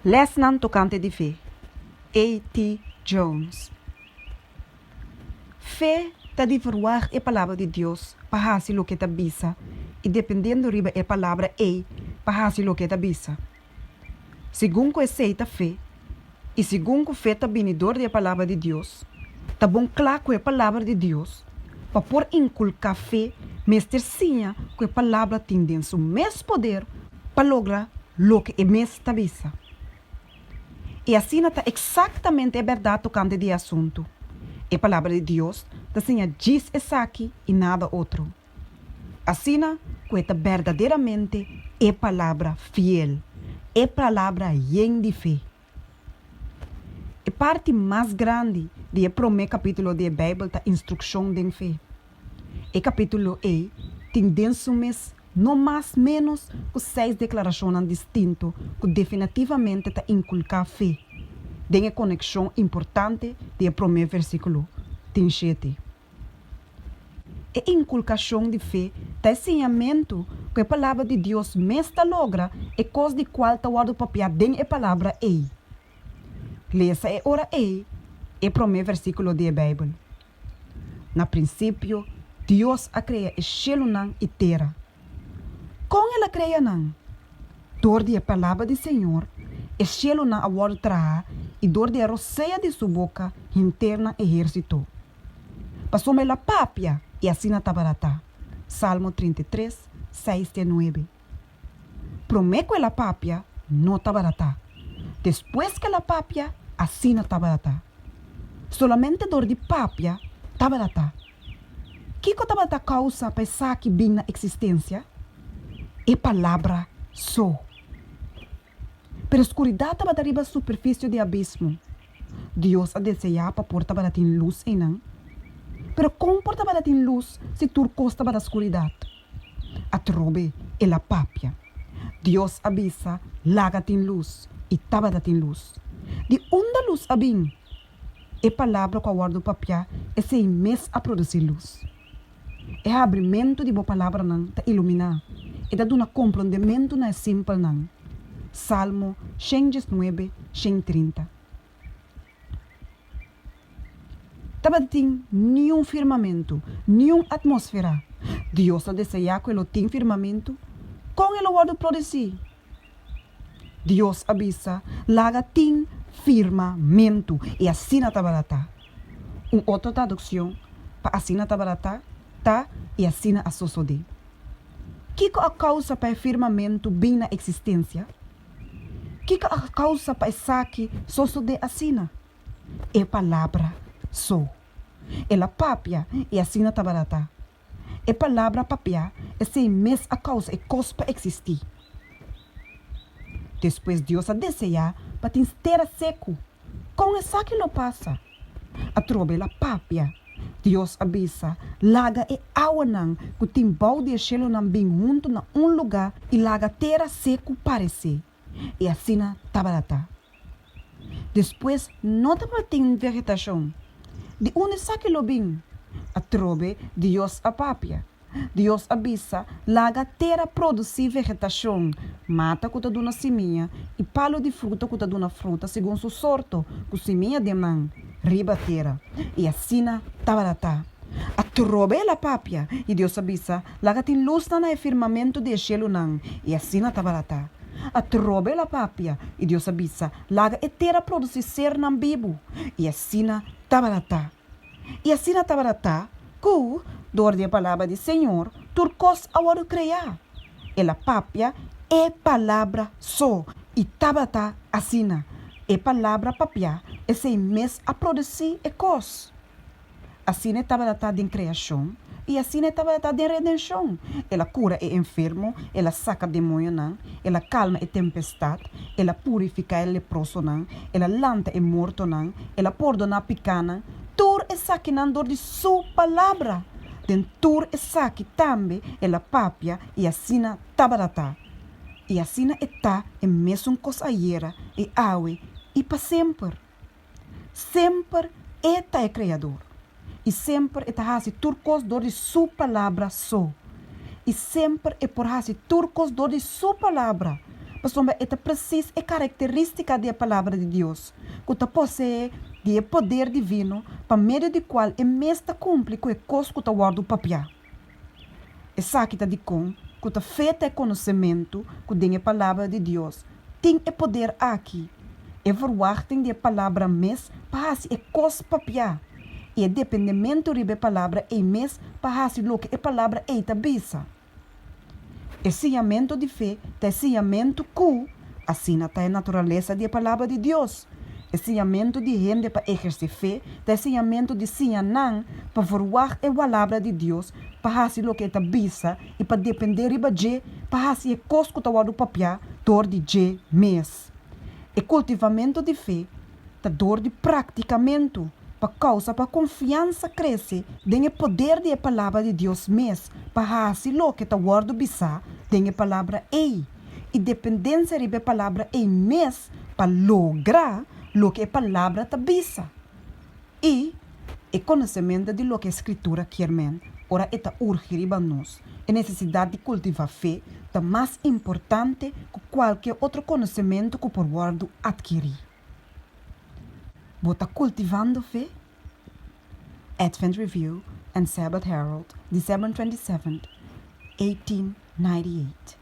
Lèsnan tokante di fe, A. T. Jones. Fe ta di verwagt e Palabra di Dios pa hasi loke e ta bisa i dependiendo riba e Palabra ei pa hasi loke e ta bisa. Segun ku esei ta fe i segun ku fe ta bini dor di e Palabra di Dios, ta bon kla ku e Palabra di Dios pa por inkulká fe mester siña ku e Palabra tin den su mes poder pa logra loke e mes ta bisa. I asina ta eksaktamente e bèrdat tokante di e asuntu. E Palabra di Dios ta siña djis esaki i nada otro. Asina ku e ta berdaderamente e Palabra fiel, e Palabra yen di fe. E parti mas grandi di e promé kapítulo di e Beibel ta instrukshon den fe. E kapítulo ei tin den su mes no mas ménos ku seis deklarashonnan distinto ku definitivamente ta inkulká fe den e konekshon importante di e promé versíkulo. Tin shete. E inkulkashon di fe ta e siñamentu ku e Palabra di Dios mes ta logra e kos di kual ta wòrdu papiá den e Palabra ei. Lesa e ora ei e promé versíkulo di e Beibel. Na prinsipio, Dios a krea e shelunan i tera. Kon el a krea nan? Dor di e palabra di Señor, e shelunan a wòrdu traha i dor di e rosea di su boka henter nan ehérsito. Pasobra el a papia i asina tabata ta. Salmo 33, seis te nuebe. Promé ku el a papia, no tabata ta. Despues ku el a papia, asina tabata ta. Solamente dor di papia, tabata ta. Kiko tabata kousa pa esaki bin na eksistensia? E palabra so. Pero skuridat tabata riba superfisio di abismo. Dios a deseá pa por tabata tin lus einan. Pero kon por tabata tin lus si tur kos tabata skuridat? Atrobe el a papia. Dios a bisa, Laga tin lus, i tabata tin lus. Di unda lus a bin? E palabra ku a wòrdu papiá, esei mes a produsí lus. E habrimentu di bo palabranan ta iluminá, e ta duna komprondementu na e simpelnan. Salmo 119, 130. Tabatin niun firmamentu, niun atmósfera. Dios a deseá ku e lo tin firmamentu? Kon e lo wòrdu produsí? Dios a bisa, Laga tin firmamentu, i asina tabata ta. Un otro tradukshon pa asina tabata ta, ta i asina a sosodé. Kiko a kousa pa e firmamentu bin na eksistensia? Kiko a kousa pa esaki sosodé asina? E palabra so. El a papia i asina tabata ta. E palabra papiá, esei mes a kousa e kos pa eksistí. Despues Dios a deseá pa tin tera seku. Kon esaki lo pasa? Atrobe el a papia. Dios a bisa, Laga e awanan ku tin bou di e shelunan bin huntu na un lugá i laga tera seku paresé. I asina tabata ta. Despues no tabatin vegetashon. Di unda esaki lo bin? Atrobe Dios a papia. Dios a bisa, Laga tera produsí vegetashon, mata ku ta duna simia i palu di fruta ku ta duna fruta segun su sorto, ku simia den nan, riba tera. I asina tabata ta. Atrobe el a papia, i Dios a bisa, Laga tin lusnan na e firmamentu di e shelunan. I asina tabata ta. Atrobe el a papia, i Dios a bisa, Laga e tera produsí sernan bibu. I asina tabata ta. I asina tabata ta ku, dor di e palabra di Señor, tur kos a wòrdu kreá. El a papia e palabra so, i tabata asina. E palabra papiá, esei mes a produsí e kos. Asina e tabata ta den kreashon, i asina e tabata ta den redenshon. El a kura e enfermo, el a saka demoñonan, el a kalma e tempestat, el a purifiká e leprosonan, el a lanta e mortonan, el a pordoná pikánan, tur esakinan dor di Su palabra. Den tur esaki tambe el a papia i asina tabata ta. I asina e ta e mesun kos ayera i awe i pa semper. Semper E ta e Kreador, i semper E ta hasi tur kos dor di Su Palabra so. I semper E por hasi tur kos dor di Su Palabra. Pasobra e ta presis e karakterístika di e Palabra di Dios, ku ta poseé di e poder divino pa medio di kual e mes ta kumpli ku e kos ku ta wòrdu papiá. Esaki ta dikon ku ta fe ta e konosementu ku den e Palabra di Dios tin e poder aki, e verwachting di e Palabra mes pa hasi e kos papiá, i e dependementu riba e Palabra ei mes pa hasi loke e Palabra ei ta bisa. E siñamentu di fe ta e siñamentu ku, asina ta e naturalesa di e Palabra di Dios. E siñamentu di hende pa ehersé fe ta e siñamentu di siña nan pa verwagt e Palabra di Dios pa hasi loke e ta bisa i pa dependé riba dje pa hasi e kos ku ta wòrdu papiá dor di dje mes. E kultivamentu di fe ta dor di praktikamentu pa kousa pa konfiansa krese den e poder di e Palabra di Dios mes pa hasi loke ta wòrdu bisá den e Palabra ei i dependensia riba e Palabra ei mes pa logra loke e Palabra ta bisa. I e konosementu di loke e Skritura kier men ora e ta urgi riba nos e nesesidat di kultivá fe ta mas importante ku kualke otro konosementu ku por wòrdu atkirí. Bo ta kultivando fe? Advent Review and Sabbath Herald, December 27, 1898.